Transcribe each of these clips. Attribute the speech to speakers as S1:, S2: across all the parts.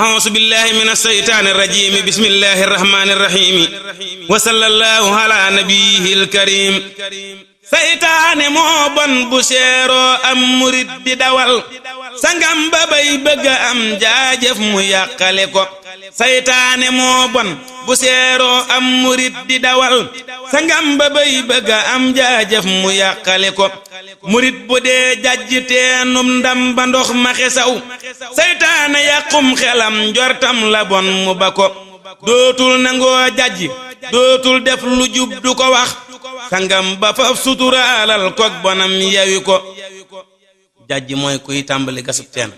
S1: أعوذ بالله من الشيطان الرجيم بسم الله الرحمن الرحيم وصلى الله على نبيه الكريم seytaane moo bon bu seeroo am murit di dawal sangam ba bay bëgg am jaajëf mu yàqale ko seytaane moo bon bu seeroo am murit di dawal sangam ba bay bëgg am jaajëf mu yàqale ko murit bu dee jajj teenum ndam ba ndox ma xesaw seytaane yàqum xelam njortam la bon mu ba ko dootul nangoo jajj dootul def lu jub du ko wax sangam ba faf suturaalal kok bonam yawi ko jajj mooy kuy tàmbali gasub teen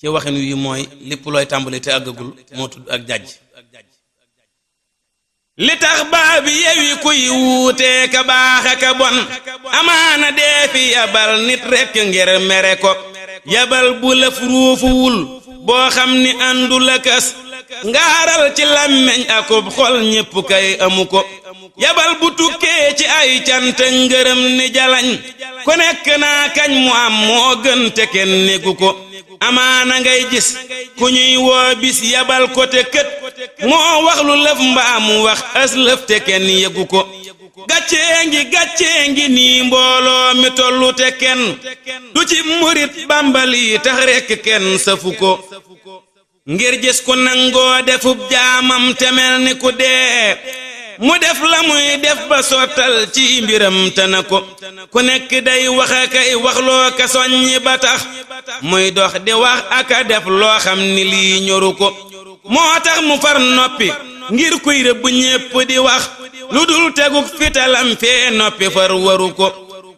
S1: ci waxin wi mooy lépp looy tàmbali te àggagul moo tudd ak jajj li tax baa bi yawi kuy wuutee ka baax aka bon amaana dee fi yabal nit rekk ngir mere ko yabal bu lëf ruufuwul boo xam ni àndul akas ngaaral ci làmmeñ akub xol ñépp kay amu ko yabal bu tukkee ci ay cant ngërëm ni jalañ ku nekk naa kañ mu am moo gën te kenn négu ko amaana ngay gis ku ñuy woo bis yabal ko te kët moo wax lu lëf mbaa mu wax as lëf te kenn yëgu ko gàccee ngi nii mbooloo mi tollu te kenn du ci murit bambali tax rekk kenn safu ko ngir gis ku nangoo defub jaamam te mel ni ku dee mu def la muy def ba sottal ci mbiram te na ko ku nekk day wax akay waxloo ka soññi ba tax muy dox di wax aka def loo xam ni lii ñoru ko moo tax mu far noppi ngir kuy rëbb ñépp di wax lu dul teguk fitalam fee noppi far waru ko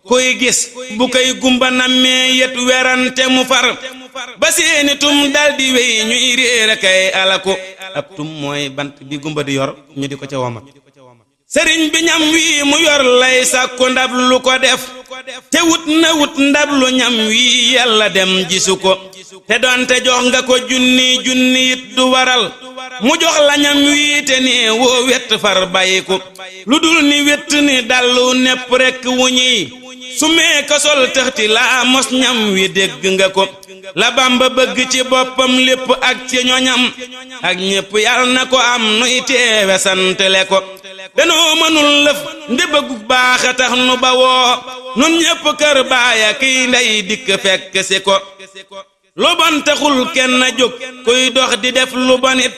S1: kuy gis bu koy gumba nammee yet werante mu far ba seeni tum daldi wey ñuy réer akay alako ab tum mooy bant bi gumba di yor ñu di ko ca womat sëriñ bi ñam wii mu yor lay sàkku ndab lu ko def te wut na wut ndab lu ñam wii yàlla dem gisu ko te doonte jox nga ko junni it du waral mu jox la ñam wii te ne woo wett far bàyyi ko lu dul ni wett ni dallu nepp rekk wu ñuy su mee ko sol tëxti laa mos ñam wi dégg nga ko la Bamba bëgg ci boppam lépp ak ci ñoñam ak ñépp yàlla na ko am nuy teewe santale ko danoo mënul lëf ndi bëggu baax a tax nu ba woo nun ñépp kër baaya kiy ndey dikk fekk si ko lu bon taxul kenn jóg kuy dox di def lu bonit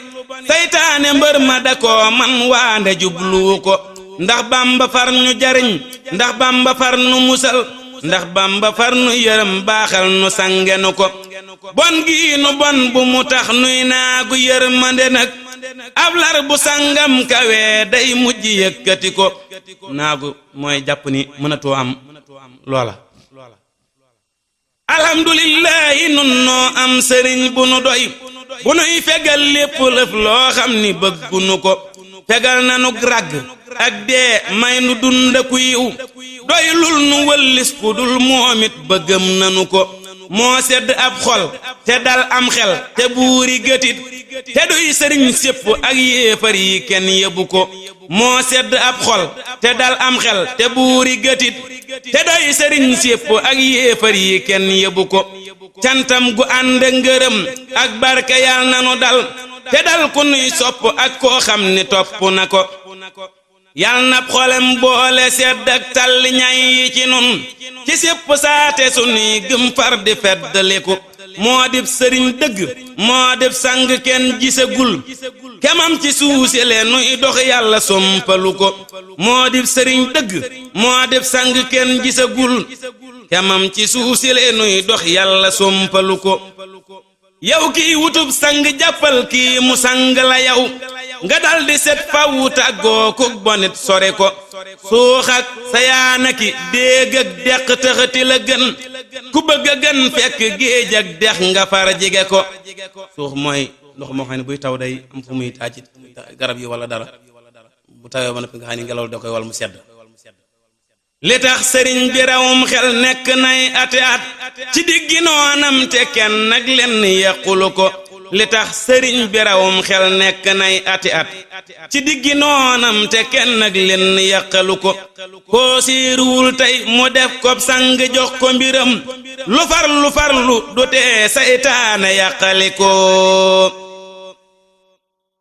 S1: seytaane mbër ma da ko man waande jubluwu ko ndax Bamba far ñu jariñ ndax Bamba far nu musal ndax Bamba far nu yërëm baaxal nu sangenu ko bon gii nu bon bu mu tax nuy naagu yërmande nag ab lar bu sangam kawee day mujj yëkkati ko naagu mooy jàpp ni mënatoo am loola alhamdulillahi nun noo am sëriñ bu nu doy bu nuy fegal lépp lëf loo xam ni bëggunu ko fegal nanu ràgg ak dee may nu dunda ku yiw doy lul nu wëllis ku dul moomit bëggam nanu ko moo sedd ab xol te dal am xel te buuri gëtit te doy sëriñ sépp ak yéefar yi kenn yëbu ko moo sedd ab xol te dal am xel te buuri gëtit te doy sëriñ sépp ak yéefar yi kenn yëbu ko cantam gu ànd ngërëm ak barke yal nanu dal te dal ku nuy sopp ak koo xam ni topp na ko yal na xolem boole sedd ak talli ñay yi ci nun ci sépp saate sunuy gëm far di feddaliku moo dib sëriñ dëgg moo dib sang kenn gisagul kemam ci suusile nuy dox yàlla sompalu ko moo dib sëriñ dëgg moo dib sang kenn gisagul kemam ci suusile nuy dox yàlla sompalu ko yow kii wutub sang jàppal kii mu sang la yow nga daldi set fawu tàggoo ku bonit sore ko suux ak sayaana ki déeg ak deq tëxati la gën ku bëgg a gën fekk géej ak dex nga far jige ko suux mooy ndox moo xam ne buy taw day am fu muy taa ci garab yi wala dara bu tawee ba noppi nga xam ne ngelaw da koy wal mu sedd li tax sëriñ bi rawum xel nekk nay ate at ci diggi noonam te kenn nag lenn yàqulu ko li tax sëriñ bi rawum xel nekk nay ati at ci diggi noonam te kenn ak leen yàqalu ko koo siiruwul tey mu def ko sang jox ko mbiram lu farlu du tee saytaane yàqali ko